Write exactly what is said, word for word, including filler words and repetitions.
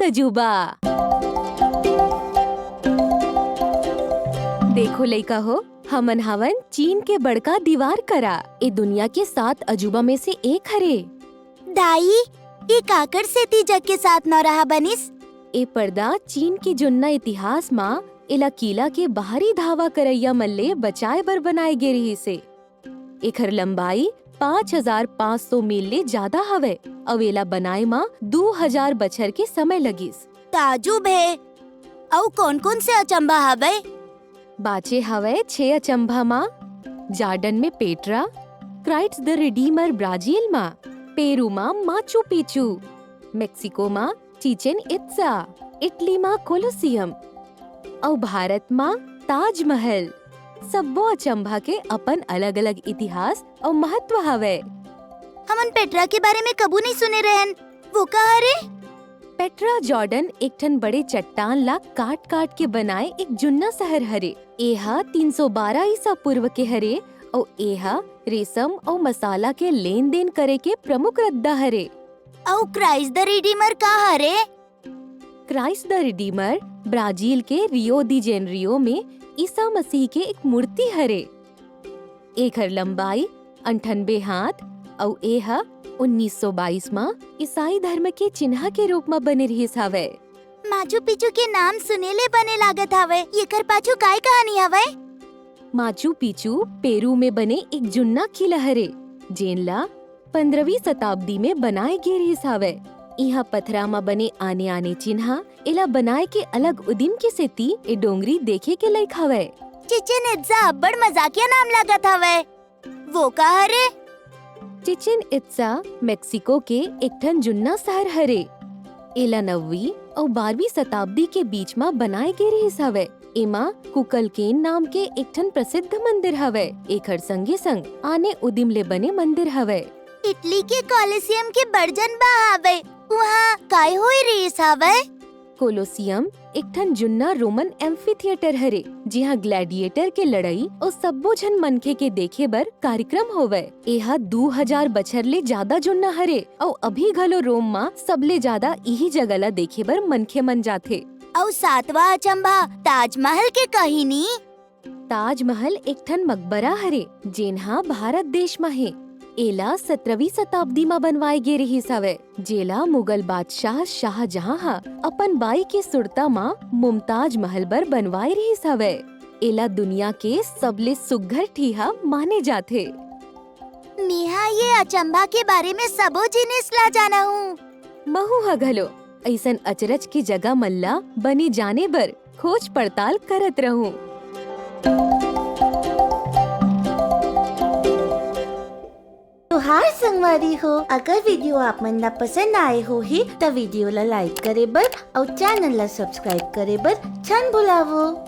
अजूबा। देखो लइका हो, हमन हवन चीन के बड़का दीवार करा। ए दुनिया के सात अजूबा में से एक हरे। दाई, ये काकर सेती जग के सात नौरहा बनिस? ए पर्दा चीन के जुन्ना इतिहास म एला किला के बाहरी धावा करइया मन ले बचाए बर बनाए गे रिहिस हे। एखर लंबाई पाँच हजार पाँच सौ मील ले जादा हवय अउ एला बनाए म दू हजार बछर के समय लगिस। ताजुब हे। अउ कोन-कोन से अचंभा हवय? बाचे हवय छह अचंभा म, जार्डन में Petra, Christ the Redeemer Brazil म, पेरू म माचू पिचू, मेक्सिको म चिचेन इत्जा, इटली म कोलोसियम, अउ भारत म ताजमहल। सब्बो अचंभा के अपन अलग-अलग इतिहास अउ महत्व हवय। हमन पेट्रा के बारे में कभू नइ सुने रहन, वो का हरे? पेट्रा जॉर्डन एक ठन बड़े चट्टान ला काट-काट के बनाए एक जुन्ना शहर हरे। एहा तीन सौ बारह ईसा पूर्व के हरे अउ एहा रेशम अउ मसाला के लेन-देन करे के प्रमुख रद्दा हरे। अउ क्राइस्ट द रिडीमर का हरे? क्राइस्ट द रिडीमर ब्राजील के रियो दी जेनरियो में ईसा मसीह के एक मूर्ति हरे। एखर लंबाई अंठानबे हाथ अउ एह उन्नीस सौ बाईस म ईसाई धर्म के चिन्हा के रूप म बने रिहिस हवय। माचू पिचू के नाम सुने ले बने लागत हवय, एकर पाछू काय कहानी हवय? माचू पिचू पेरू में बने एक जुन्ना किला हरे, जेन ला पंद्रहवीं शताब्दी में बनाए गे रिहिस हवय। इहाँ पथरा म बने आने-आने चिन्हा, एला बनाए के अलग उदिम के सेती ए डोंगरी देखे के लइक हवय। चिचेन इत्जा अब्बड़ मजाकिया नाम लागत हवय। वो का हरे? चिचेन इत्जा मेक्सिको के एक ठन जुन्ना शहर हरे। एला नौवीं अउ बारहवीं शताब्दी के बीच म बनाए गे रिहिस हवय। एमा कुकलकेन नाम के एक ठन प्रसिद्ध मंदिर हवय। एखर संगे-संग आने उदिम ले बने मंदिर हवय। इटली के कोलोसियम के बड़ जनबा हवय, उहाँ काय होए रिहिस हवय? कोलोसियम एक ठन जुन्ना रोमन एम्फीथिएटर हरे, जिहाँ ग्लैडिएटर के लड़ई अउ सब्बो झन मनखे के देखे बर कार्यक्रम होवय। एहा दू हजार बछर ले जादा जुन्ना हरे अउ अभी घलो रोम म सबले जादा इही जगह ला देखे बर मनखे मन जाथे। अउ सातवां अचंभा, ताजमहल के कहिनी। ताजमहल एक ठन मकबरा हरे, जेन ह भारत देश म हे। एला सतरहवीं शताब्दी म बनवाए गे रिहिस हवय, जेला मुगल बादशाह शाहजहां ह अपन बाई के सुरता म मुमताज महल बर बनवाए रिहिस हवय। एला दुनिया के सबले सुघ्घर ठीहा माने जाथे। मेहा ये अचंभा के बारे में सबो जिनिस ला जानहूं। महू ह घलो अइसन अचरज के जगह मन ला बने जाने बर खोज पड़ताल करत रहूं। तो हाय संगवारी हो, अगर वीडियो आप मन ला पसंद आए होही, त वीडियो ला लाइक करे बर अउ चैनल ला सब्सक्राइब करे बर झन भुलावो।